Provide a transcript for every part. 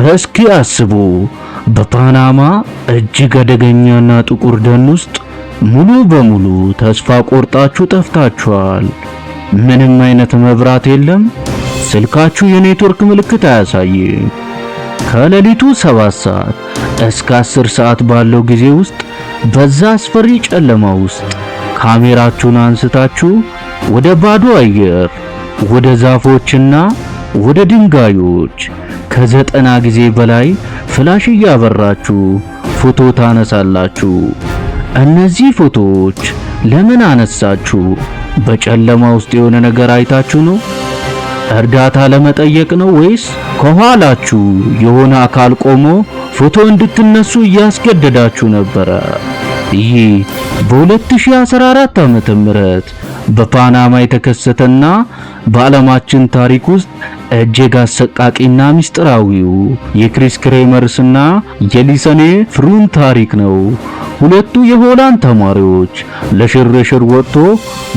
እስኪ አስቡ፣ በፓናማ እጅግ አደገኛና ጥቁር ደን ውስጥ ሙሉ በሙሉ ተስፋ ቆርጣችሁ ጠፍታችኋል። ምንም አይነት መብራት የለም። ስልካችሁ የኔትወርክ ምልክት አያሳይም። ከሌሊቱ 7 ሰዓት እስከ 10 ሰዓት ባለው ጊዜ ውስጥ በዛ አስፈሪ ጨለማ ውስጥ ካሜራችሁን አንስታችሁ ወደ ባዶ አየር፣ ወደ ዛፎችና ወደ ድንጋዮች ከ90 ጊዜ በላይ flash እያበራችሁ ፎቶ ታነሳላችሁ። እነዚህ ፎቶዎች ለምን አነሳችሁ? በጨለማ ውስጥ የሆነ ነገር አይታችሁ ነው? እርዳታ ለመጠየቅ ነው ወይስ ከኋላችሁ የሆነ አካል ቆሞ ፎቶ እንድትነሱ እያስገደዳችሁ ነበረ? ይህ በ2014 ዓመተ ምህረት በፓናማ የተከሰተና በዓለማችን ታሪክ ውስጥ እጅግ አሰቃቂና ምስጢራዊው የክሪስ ክሬመርስና የሊሰኔ ፍሩን ታሪክ ነው። ሁለቱ የሆላንድ ተማሪዎች ለሽርሽር ወጥቶ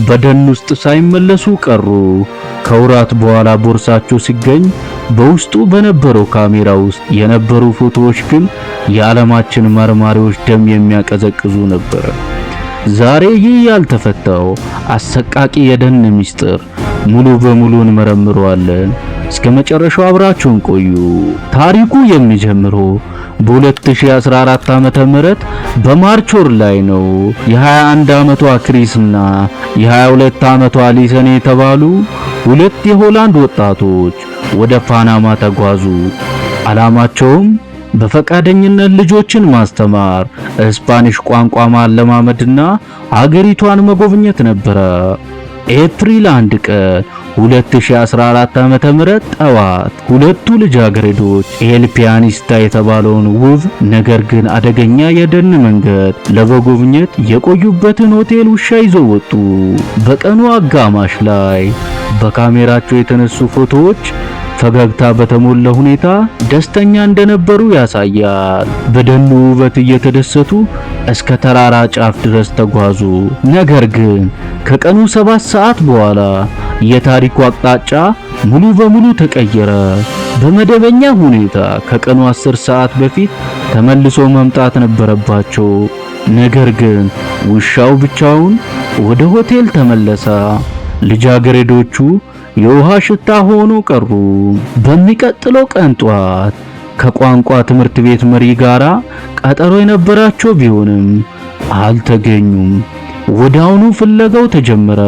በደን ውስጥ ሳይመለሱ ቀሩ። ከወራት በኋላ ቦርሳቸው ሲገኝ በውስጡ በነበረው ካሜራ ውስጥ የነበሩ ፎቶዎች ግን የዓለማችን መርማሪዎች ደም የሚያቀዘቅዙ ነበር። ዛሬ ይህ ያልተፈታው አሰቃቂ የደን ምስጢር ሙሉ በሙሉ እንመረምረዋለን። እስከ መጨረሻው አብራችሁን ቆዩ። ታሪኩ የሚጀምረው በ2014 ዓመተ ምህረት በ March ወር ላይ ነው። የ21 ዓመቷ ክሪስና የ22 ዓመቷ ሊሰኔ የተባሉ ሁለት የሆላንድ ወጣቶች ወደ ፓናማ ተጓዙ። ዓላማቸውም በፈቃደኝነት ልጆችን ማስተማር፣ ስፓኒሽ ቋንቋ ማለማመድና አገሪቷን መጎብኘት ነበረ። ኤፕሪል 1 ቀን 2014 ዓመተ ምህረት ጠዋት ሁለቱ ልጃገረዶች ኤል ፒያኒስታ የተባለውን ውብ ነገር ግን አደገኛ የደን መንገድ ለመጎብኘት የቆዩበትን ሆቴል ውሻ ይዘው ወጡ። በቀኑ አጋማሽ ላይ በካሜራቸው የተነሱ ፎቶዎች ፈገግታ በተሞላ ሁኔታ ደስተኛ እንደነበሩ ያሳያል። በደኑ ውበት እየተደሰቱ እስከ ተራራ ጫፍ ድረስ ተጓዙ። ነገር ግን ከቀኑ 7 ሰዓት በኋላ የታሪኩ አቅጣጫ ሙሉ በሙሉ ተቀየረ። በመደበኛ ሁኔታ ከቀኑ 10 ሰዓት በፊት ተመልሶ መምጣት ነበረባቸው። ነገር ግን ውሻው ብቻውን ወደ ሆቴል ተመለሰ። ልጃገረዶቹ የውሃ ሽታ ሆኖ ቀሩ። በሚቀጥለው ቀን ጧት ከቋንቋ ትምህርት ቤት መሪ ጋራ ቀጠሮ የነበራቸው ቢሆንም አልተገኙም። ወዲያውኑ ፍለጋው ተጀመረ።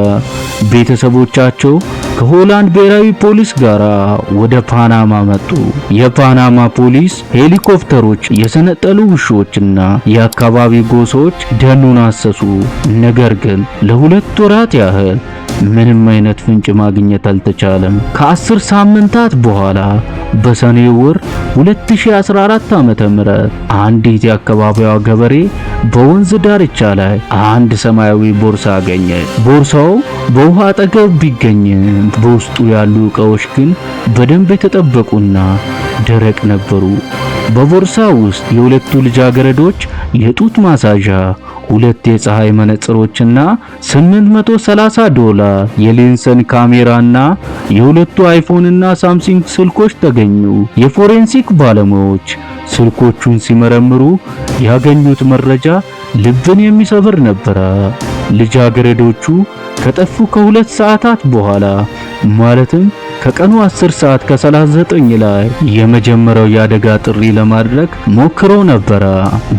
ቤተሰቦቻቸው ከሆላንድ ብሔራዊ ፖሊስ ጋራ ወደ ፓናማ መጡ። የፓናማ ፖሊስ ሄሊኮፕተሮች፣ የሰነጠሉ ውሾችና የአካባቢ ጎሳዎች ደኑን አሰሱ። ነገር ግን ለሁለት ወራት ያህል ምንም አይነት ፍንጭ ማግኘት አልተቻለም። ከ10 ሳምንታት በኋላ በሰኔ ወር 2014 ዓመተ ምህረት አንዲት የአካባቢዋ ገበሬ በወንዝ ዳርቻ ላይ አንድ ሰማያዊ ቦርሳ አገኘ። ቦርሳው በውሃ አጠገብ ቢገኝም በውስጡ ያሉ ዕቃዎች ግን በደንብ የተጠበቁና ደረቅ ነበሩ። በቦርሳ ውስጥ የሁለቱ ልጃገረዶች የጡት ማሳዣ፣ ሁለት የፀሐይ መነጽሮችና $830 የሌንሰን ካሜራና የሁለቱ አይፎን እና ሳምሰንግ ስልኮች ተገኙ። የፎሬንሲክ ባለሙያዎች ስልኮቹን ሲመረምሩ ያገኙት መረጃ ልብን የሚሰብር ነበረ። ልጃገረዶቹ ከጠፉ ከሁለት ሰዓታት በኋላ ማለትም ከቀኑ 10 ሰዓት ከ39 ላይ የመጀመሪያው የአደጋ ጥሪ ለማድረግ ሞክረው ነበረ።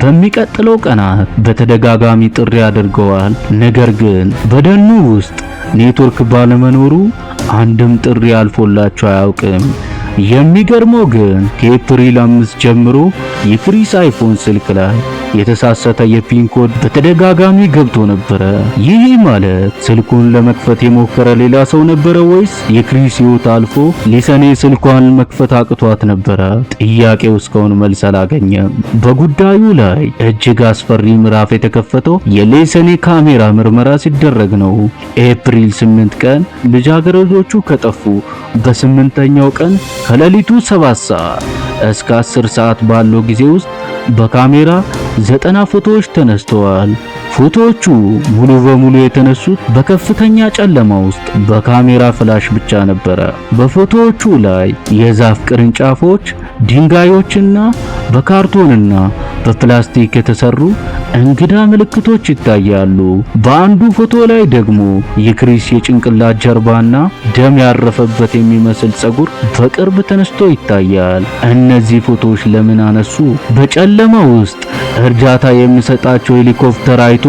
በሚቀጥለው ቀናት በተደጋጋሚ ጥሪ አድርገዋል። ነገር ግን በደኑ ውስጥ ኔትወርክ ባለመኖሩ አንድም ጥሪ አልፎላቸው አያውቅም። የሚገርመው ግን ከኤፕሪል 5 ጀምሮ የክሪስ አይፎን ስልክ ላይ የተሳሳተ የ PIN code በተደጋጋሚ ገብቶ ነበረ። ይህ ማለት ስልኩን ለመክፈት የሞከረ ሌላ ሰው ነበረ ወይስ የክሪስ ሕይወት አልፎ ሊሰኔ ስልኳን መክፈት አቅቷት ነበረ? ጥያቄው እስካሁን መልስ አላገኘም። በጉዳዩ ላይ እጅግ አስፈሪ ምዕራፍ የተከፈተው የሌሰኔ ካሜራ ምርመራ ሲደረግ ነው። ኤፕሪል 8 ቀን ልጃገረዶቹ ከጠፉ በስምንተኛው ቀን ከሌሊቱ 7 ሰዓት እስከ 10 ሰዓት ባለው ጊዜ ውስጥ በካሜራ 90 ፎቶዎች ተነስተዋል። ፎቶዎቹ ሙሉ በሙሉ የተነሱት በከፍተኛ ጨለማ ውስጥ በካሜራ ፍላሽ ብቻ ነበረ። በፎቶዎቹ ላይ የዛፍ ቅርንጫፎች፣ ድንጋዮችና በካርቶንና በፕላስቲክ የተሰሩ እንግዳ ምልክቶች ይታያሉ። በአንዱ ፎቶ ላይ ደግሞ የክሪስ የጭንቅላት ጀርባና ደም ያረፈበት የሚመስል ፀጉር በቅርብ ተነስቶ ይታያል። እነዚህ ፎቶዎች ለምን አነሱ? በጨለማ ውስጥ እርዳታ የሚሰጣቸው ሄሊኮፕተር አይቶ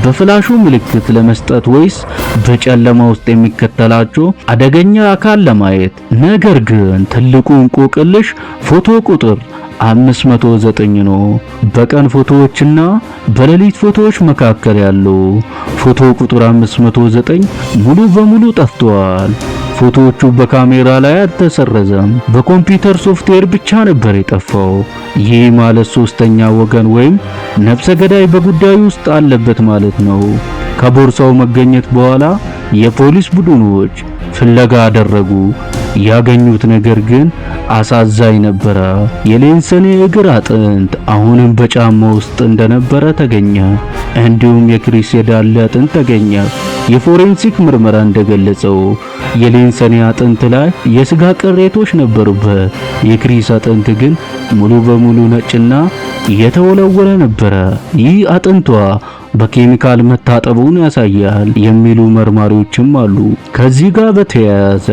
በፍላሹ ምልክት ለመስጠት ወይስ በጨለማ ውስጥ የሚከተላቸው አደገኛ አካል ለማየት? ነገር ግን ትልቁ እንቆቅልሽ ፎቶ ቁጥር 509 ነው። በቀን ፎቶዎችና በሌሊት ፎቶዎች መካከል ያለው ፎቶ ቁጥር 509 ሙሉ በሙሉ ጠፍቷል። ፎቶዎቹ በካሜራ ላይ አልተሰረዘም፣ በኮምፒውተር ሶፍትዌር ብቻ ነበር የጠፋው። ይህ ማለት ሶስተኛ ወገን ወይም ነፍሰ ገዳይ በጉዳዩ ውስጥ አለበት ማለት ነው። ከቦርሳው መገኘት በኋላ የፖሊስ ቡድኖች ፍለጋ አደረጉ። ያገኙት ነገር ግን አሳዛኝ ነበረ። የሌንሰን የእግር አጥንት አሁንም በጫማ ውስጥ እንደነበረ ተገኘ። እንዲሁም የክሪስ የዳሌ አጥንት ተገኘ። የፎሬንሲክ ምርመራ እንደገለጸው የሌንሰን አጥንት ላይ የስጋ ቅሬቶች ነበሩበት። የክሪስ አጥንት ግን ሙሉ በሙሉ ነጭና የተወለወለ ነበረ። ይህ አጥንቷ በኬሚካል መታጠቡን ያሳያል የሚሉ መርማሪዎችም አሉ። ከዚህ ጋር በተያያዘ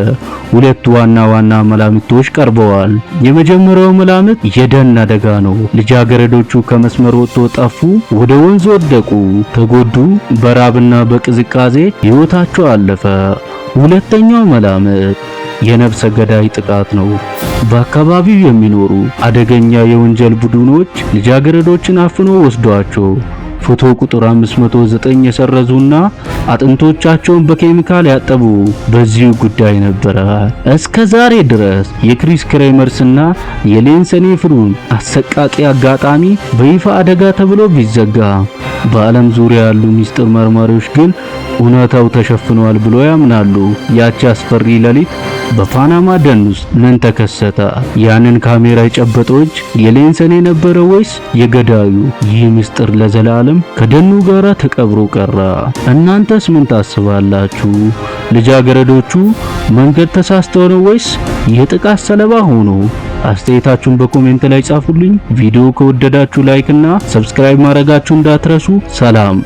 ሁለት ዋና ዋና መላምቶች ቀርበዋል። የመጀመሪያው መላምት የደን አደጋ ነው። ልጃገረዶቹ ከመስመር ወጥቶ ጠፉ፣ ወደ ወንዝ ወደቁ፣ ተጎዱ፣ በራብና በቅዝቃዜ ሕይወታቸው አለፈ። ሁለተኛው መላምት የነፍሰ ገዳይ ጥቃት ነው። በአካባቢው የሚኖሩ አደገኛ የወንጀል ቡድኖች ልጃገረዶችን አፍኖ ወስዷቸው ፎቶ ቁጥር 509 የሰረዙና አጥንቶቻቸውን በኬሚካል ያጠቡ በዚሁ ጉዳይ ነበረ። እስከ ዛሬ ድረስ የክሪስ ክሬመርስና የሌንሰኒ ፍሩን አሰቃቂ አጋጣሚ በይፋ አደጋ ተብሎ ቢዘጋ በዓለም ዙሪያ ያሉ ሚስጥር መርማሪዎች ግን እውነታው ተሸፍኗል ብሎ ያምናሉ። ያቺ አስፈሪ ሌሊት በፓናማ ደን ውስጥ ምን ተከሰተ? ያንን ካሜራ የጨበጠው እጅ የሌንሰን የነበረ ወይስ የገዳዩ? ይህ ምስጢር ለዘላለም ከደኑ ጋር ተቀብሮ ቀረ። እናንተስ ምን ታስባላችሁ? ልጃገረዶቹ መንገድ ተሳስተው ነው ወይስ የጥቃት ሰለባ ሆኖ? አስተያየታችሁን በ comment ላይ ጻፉልኝ። ቪዲዮ ከወደዳችሁ like እና subscribe ማድረጋችሁ እንዳትረሱ። ሰላም።